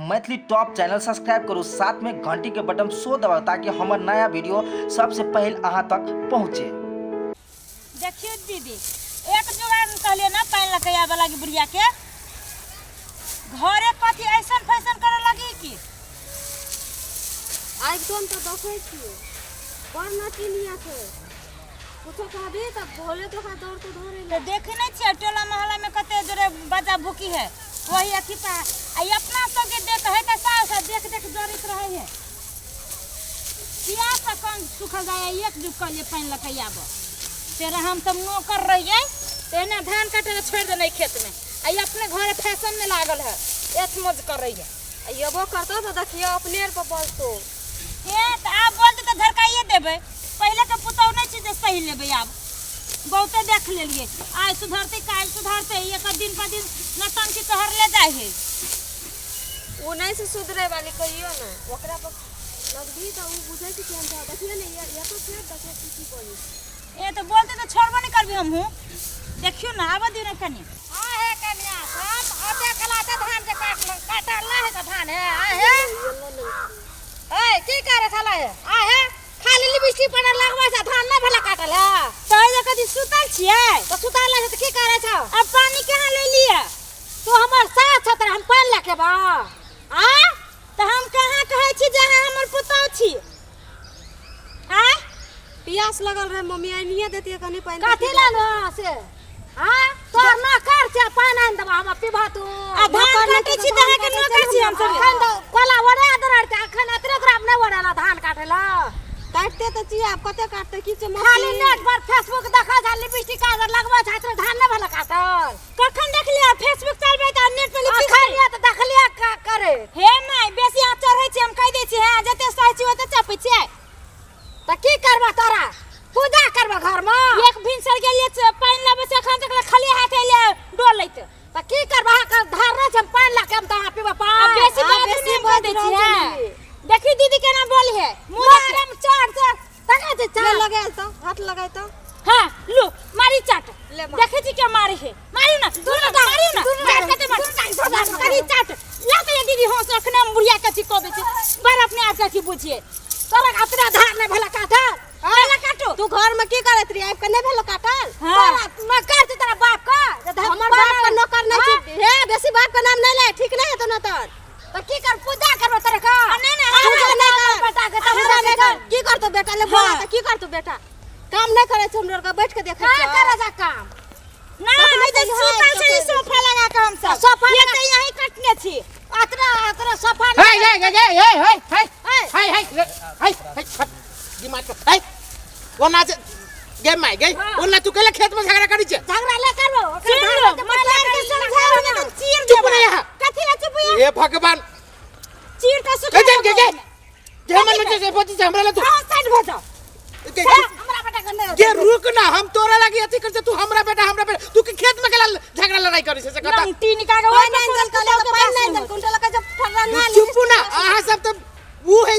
Maithili top channel subscribe करू, साथ में घंटी के बटन सो दबाउ ताकि हमर नया वीडियो सबसे पहले अहाँ तक पहुँचे। देखियो दीदी, एक जुगाड़ कहलिए ना पानि लके आबे लागी बुढ़िया के घरे कथी ऐसन फैसन करे लगी की आबि तो हम तऽ देखै छियै बड़ नचिनिया छै, कुछो कहबी तऽ बोले तो ओकरा दौड़ के धरे। तो देखे नहीं छियै टोला मोहल्ला में कते जोरे बजा भूकी है, वही अथी पा आ ई अपना सबके देख है तऽ सास देख देख जरित रहे है। प्यास से कम सुखल जाय, एक जुग कहलिए पानि लऽ के आबऽ। तेरा हम सब नौकर रहियै तऽ एना धान काटे लए छोड़ि देने खेत में, आ ई अपने घरे फैशन में लागल है, ऐश मौज करै है। आ एबो करतौ तऽ देखियौ अपने आर पर बोलतौ। ए तऽ आब बोलतै तऽ झरकाइए देबै, पहिले के पुतहु नहि छै जे सही लेबै। आब बहुते देख लेलियै, आइ सुधरतै काल्हि सुधरतै, एकर दिन पर दिन नौटंकी चढ़ले जाइ है। ओ नहि से सुधरै वाली कहियो ने, ओकरा पर लगबी तऽ ओ बुझै छै केहन छै। देखियौ ने एतो फेर देखियौ की की बजै छै। ए तऽ बोलतै तऽ छोड़बो नहि करबी हमहूँ। देखियौ ने, आबऽ दियौ ने कनि। आ हे कन्या, हम ओते कलाते धान के काटल काटल ना है तऽ धान है। आ हे, ए की करे छला हे? आ हे, खाली लिपस्टिक पाउडर लगबै छै, धान नहि भेला काटल है। तऽ जे कथी सुतल छियै? तऽ सुतल है तऽ की करे छौ? अब पानी कहाँ ले लिअ? तू हमर सास छ तोरा हम पानि लए के बा आ? तऽ हम कहाँ कहै छी जे अहाँ हमर पुतहु छी? आँय, पियास लगल रहे मम्मी, आनिए देतियै कनि पानि। कथी लए लो से? आँय, तोहर नौकर छै, पानि आनि देबा हम पीबह तू? आ धान काटै छी तऽ अहाँके नौकर छी हम सब? अखन तऽ कोला ओढ़ा दे रहल छै, अखन एतरे तोरा नहि ओढ़ेला धान काटै लए। काटिते तऽ छियै, आब कते काटतै की छै? खाली नेट पर फेसबुक देखै छै, लिपस्टिक काजर लगबै छै, एतरे धान नहि भेलै काटल। कखन देखलियै फेसबुक चलबै तऽ नेट पर लिपस्टिक? अखन तऽ देखलियै करे। हे my, बेसी अहाँ चढ़ै छी, हम कहि दै छी। हँ, जते सहै छी ओते चपै छियै। तऽ की करबह तोरा? पूजा करबह घरमे? एक भिनसर गेलियै पानि लाबै से अखन तक खाली हाथ एलियै डोलैत। तऽ की करबह? अहाँके धार नहि छै, हम पानि लऽ के हम तऽ अहाँ पीबह पानि। आ बेसी आ बात बेसी नहि कहि दै बाजि छी। रहल हँ छी। देखी दीदी केना बोली है, मुँह मुँह चढ़ चढ़ तकै छै, ले चल लगायल तऽ हाथ लगाय तऽ। हाँ लो मारी चाट। ले मार। देखे छी के मारी है, मारी ना दुनू, मारी ना मार, कते मार करी चाट ला तो। ये दीदी होस अखने हम बुढ़िया के चिको दै छी, बड़ अपने आप के की बुझिए। तोरा अपना धार नहि भेला काटल? भेला काटो। तू घर में की करैत रही, आबि के नहि भेलो काटल? हाँ। तोरा नौकर छै तोरा बाप के जे धान हमर बाप के नौकर नहि छै। हे, बेसी बाप के नाम नहि ले, ठीक नहि हेतौ न तोर। तऽ की कर, पूजा करबो तोरा के? आ नहीं नहीं, पूजा हमरा नहि कर। बेटा के तऽ पूजा नहि कर। की करतौ बेटा? ले बोला। हाँ। तऽ की करतौ बेटा? काम नहि करै छै, हमरा आरके बैठ के देखै कहाँ छै। करे जा काम? ना तखने हम तऽ तऽ सुतल यहाँ छी आबि कऽ सोफा लगा के हम सब सोफा ये लगा- तऽ यहीं कटने छी। अतरा अतरा सोफा हे हे हे हे हे हे हे हे हे हे हे दिमाग पर हे ओना जे गे my गे, ओना तू केले खेत में झगड़ा करी छे? झगड़ा ले करबो ओकरा। सुन धान लो के मतार के समझाओ ना तऽ चीर चुप देबै। रह यहाँ। कथी ला चुप या? हे भगवान, चीर के सुखा ए गे गे गे मन में जे पति से हमरा ला तू हां, साइड भऽ जाओ। गे हमरा बेटा के नहि। गे रुक ना, हम तोरा लागी अथी कर तू हमरा बेटा, हमरा बेटा, तू के खेत में केला झगड़ा लड़ाई करी छे से कथा? नंगटी निकाल के पानि आनि देलकै तऽ पानि नहि देलकै, उल्टा लगा जब ठंडा। चुप ना अहाँ सब तऽ ऊ है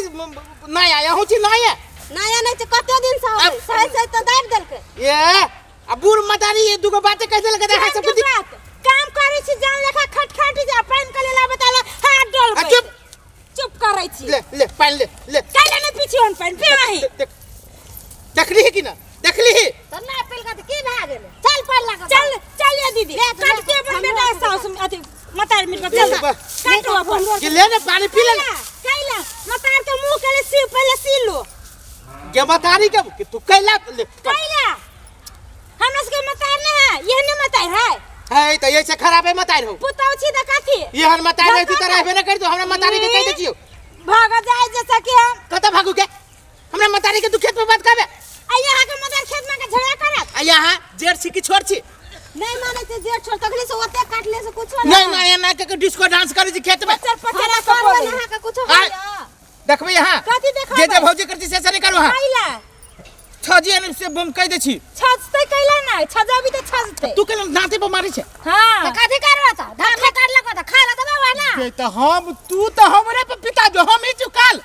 नया, अहूँ छी नया। नया नहि छै, कते दिन से होलै, सही सही तऽ दाबि देलकै। ए आ बूढ़ मतारी ये दुगो बातें कह देलकै तऽ अहाँ सबके बात काम करै छी जान लेखा खटखट जा, पानि के लेला बताला हाथ डोल। आ चुप चुप करै छी। ले ले पानि ले ले। कैला नहि पीछे हन पानि पी नहीं। देख, देखली ही कि ना देखली ही? तऽ नहि पिलकै तऽ की भए गेलै? चल पानि लऽ कऽ। चल चल ये दीदी, ले, काट के अपन हमरो बेटा हाथ साउस अथी मतार मिल के चल। ले, काटो अपन। कि ले ने पानी पी ले। कैला कैला मतार के मुंह के सी पहले सी लो। के मतारी के कि तू कैला ले? कैला हमरा सबके मतार नहीं है, यह नहीं मतार है। है त ऐसे खराब है मतारी हो। पुतौ छी त कथी? ये हन मतारी रहती त रहबे न कर दो, हमरा मतारी के कह दे छियो। भाग जाए जैसा कि हम कत भागू के? हमरा मतारी के तू खेत में बात कहबे? आ यहाँ के मतार खेत में के झगड़ा करत। आ यहाँ जेर छी कि छोड़ छी? नहि मानै छै जेठ छोड़, तखने से ओते काटले से कुछो नहीं नहीं ना के डिस्को डांस करे छी खेत में। पचर पचर हमरा के करबै बोले। अहाँके कुछो आय। होइया? देखबे यहाँ कथी देखबै? जे जे भौजी करती से से नहीं करू। हां, कैला छजी एन से बम कह दे छी। छजते कैला ना छजाबी त छजते। तू केला दांते पर मारी छे? हां। तऽ कथी करबो? तऽ धान नहि काटलको तऽ खाय लए देबै वएह ना? के त हम तू त हमरे पर पिता जो, हम ही चुकाल,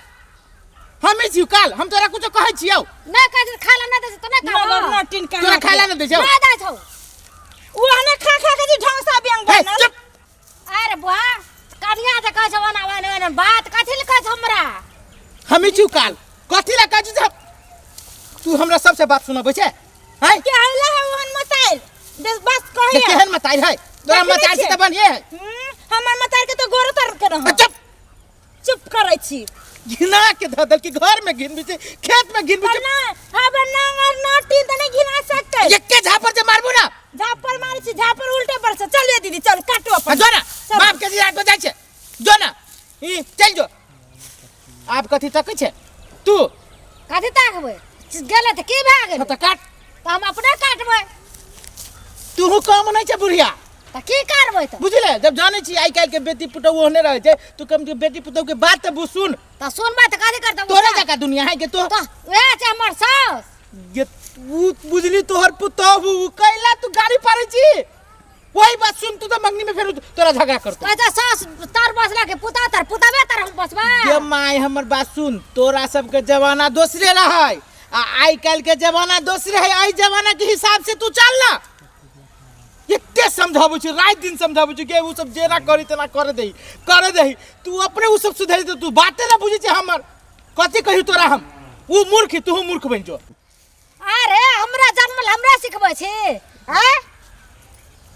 हम ही चुकाल, हम तोरा कुछो कहै छियौ? नहि कहै छै, खाय लए नहि दै छै तऽ नहि मगर करबो। नटिन तोरा कहाँ खाय ला न दै छौ? नहि दै छौ। ओहने खा खा के जी ढौसा बेंग हे बनल। चुप। अरे बुआ, कनिया जे कहै छै ओना ओना ओना। एहन बात कथी लए कहै छै हमरा? हमी छी काल कथी ला कहै छी जे तू हमरा सबसे बात सुनबै छै हैं? के हल्ला है ओहन मताइल बस बस जे कहिया केहन मताइल है तोरा देखै मताइल छै छियै। तऽ बढ़िए है। हमर मताइल के तो गोरो तर के रह। चुप। चुप करै छी। घिना के धऽ देलकी, घर में घिनबी छै, खेत में घिनबी छै। ना हमर नांगर नाटी त नहीं घिना सकते। एके झापर जे मारबू ना। झापर मारै छी, झापर उल्टे पर से। चलिए दीदी, चल काटू अपन। जो ना चल। बाप के जिरात पर जाइ छै, जो ना ई चल जो। आब कथी तकै छै तू? कथी ताकबै? गेलै तऽ की भए गेलै? तऽ काट। तऽ हम अपने काटबै। तूहू कम नहि छै बुढ़िया। तऽ की करबै तऽ? बुझले जब जानै छी आइ काल्हि के बेटी पुतहु ओहने रहै छै, तू कम के बेटी पुतहु के बात तऽ बुझ सुन। तऽ सुनबै तऽ कथी करतै? तोरे जकाँ दुनिया है के तो। तऽ उएह छै हमर साउस। ये उ बुझली तोहर पुतहु कैला तू गाड़ी पारै छी, वही बात सुन तू तो मंगनी में फेर तोरा झगड़ा करतो। कहै छै सास तर बसला के पुता तर पुतबे तर हम बसबै। ये my हमर बात सुन, तोरा सबके जमाना दोसरे रहै आ आइ काल्हि के जमाना दोसरे है। एहि जमाना के हिसाब से तू चल ना। एते समझाबै छी, राति दिन समझाबै छी कि उ सब जेना करी तेना करे दही, करे दही। तू अपने उ सब सुधरि दे, तू बाते ना बुझै छै हमर। कथी कही तोरा हम? उ मूर्ख, तू मूर्ख बनि जो। अरे हमरा जन्मल हमरा सिखबै छी? आँय,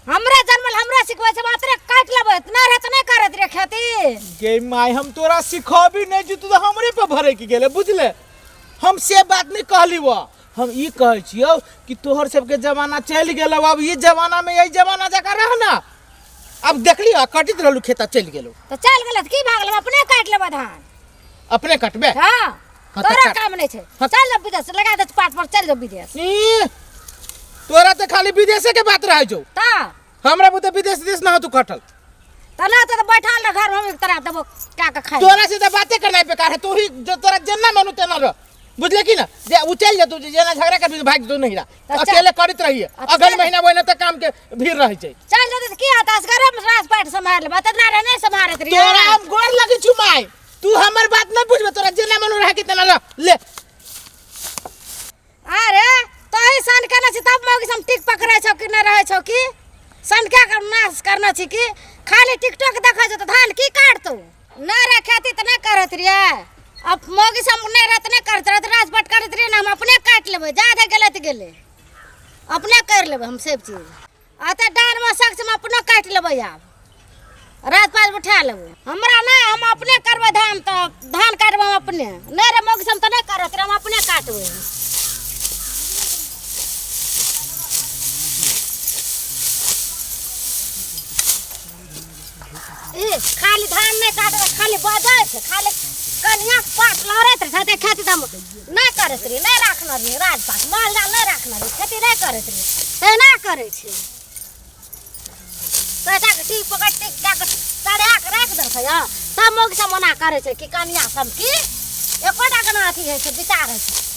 हमरा जन्मल हमरा सिखबै छै? मात्र काटि लेबै नहि रहै तऽ नहि करैत रे खेती। गे my हम तोरा सिखबी नहि छी, तू तऽ हमरे पर भरकि गेले बुझले। हम से बात नहि कहली वो, हम ई कहै छियौ कि तोहर सबके जमाना चलि गेलौ, अब ई जमाना में एहि जमाना जकाँ रह ना। अब देखली आ कटित रहलू खेत चलि गेलौ। तऽ चलि गेलै तऽ की भए गेलै? हम अपने काटि लेबै धान। अपने कटबे? हाँ। हाँ, तऽ तोरा काट। काम नहि छै। हाँ। चल जाओ विदेश, लगा दे पाट पर, चल जाओ विदेश। ई, तोरा तऽ खाली विदेशे के बात रहै छौ। तऽ हमरा बुते विदेश देश ना हो तू कटल। तऽ ना तऽ बैठल रह घर में, हम तोरा देबो क्या के खाइ। तोरा से तऽ बाते करनाइ बेकार है, तू ही जो तोरा जेना मानू तेना रह, बुझले कि ना? जे उ चलि जेतौ, जे जेना झगड़ा करबी भागि जेतौ नहिरा। तऽ चल। अकेले करैत रहिए, अच्छा। अगल महीना वही तक काम के भीड़ रहै छै। चल जेतै तऽ की होतै? असगरे में रास पाट सम्हारि लेबै, तऽ ना रह नहि सम्हारैत रहियै। तोरा हम गोर लगै छु my, तू हमर बात नहीं बुझबे, तोरा जेना मन रहे के तेना रह ले। अरे तोही सन केने छी तब मौगी सब टिक पकड़ै छौ कि नहि रहै छौ की? सन क्या कर नाश करना छी की? खाली टिकटॉक देखै छौ तऽ धान की काटतौ? नहि रे खेती तऽ नहि करैत रहियै, अब मौगी सब नहि रहै तऽ नहि करैत रहै, राजपाट करैत रहियै ने। हम अपने काटि लेबै, जादे गेलै तऽ गेलै, अपने करि लेबै हम सब चीज। अतः डाँरमे सख्त हम अपनो काटि लेबै, आब रात पाँच उठा लेबै। हमरा नहि, हम अपने करबै धान, तऽ धान काटबै हम अपने। नहि रे मौगी सब तऽ नहि करत रे, हम अपने काटबै। ई खाली धान नहि काटबै, खाली बजै छै, खाली कनिया पाट लड़ैत रहै छै। खेती तऽ हम नहि करैत रहियै, नहि राखने रहियै राजपाट, माल जाल नहि राखने रहियै, खेती नहि करैत रहियै, तेना करै छै। पैसाके टीक पकड़ टीक कए कऽ चढ़ा कऽ राखि देलकै हँ, तब मौगी सब मना करै छै कि कनिया सब की एकोटा के ना अथी होइ छै, विचार होइ छै।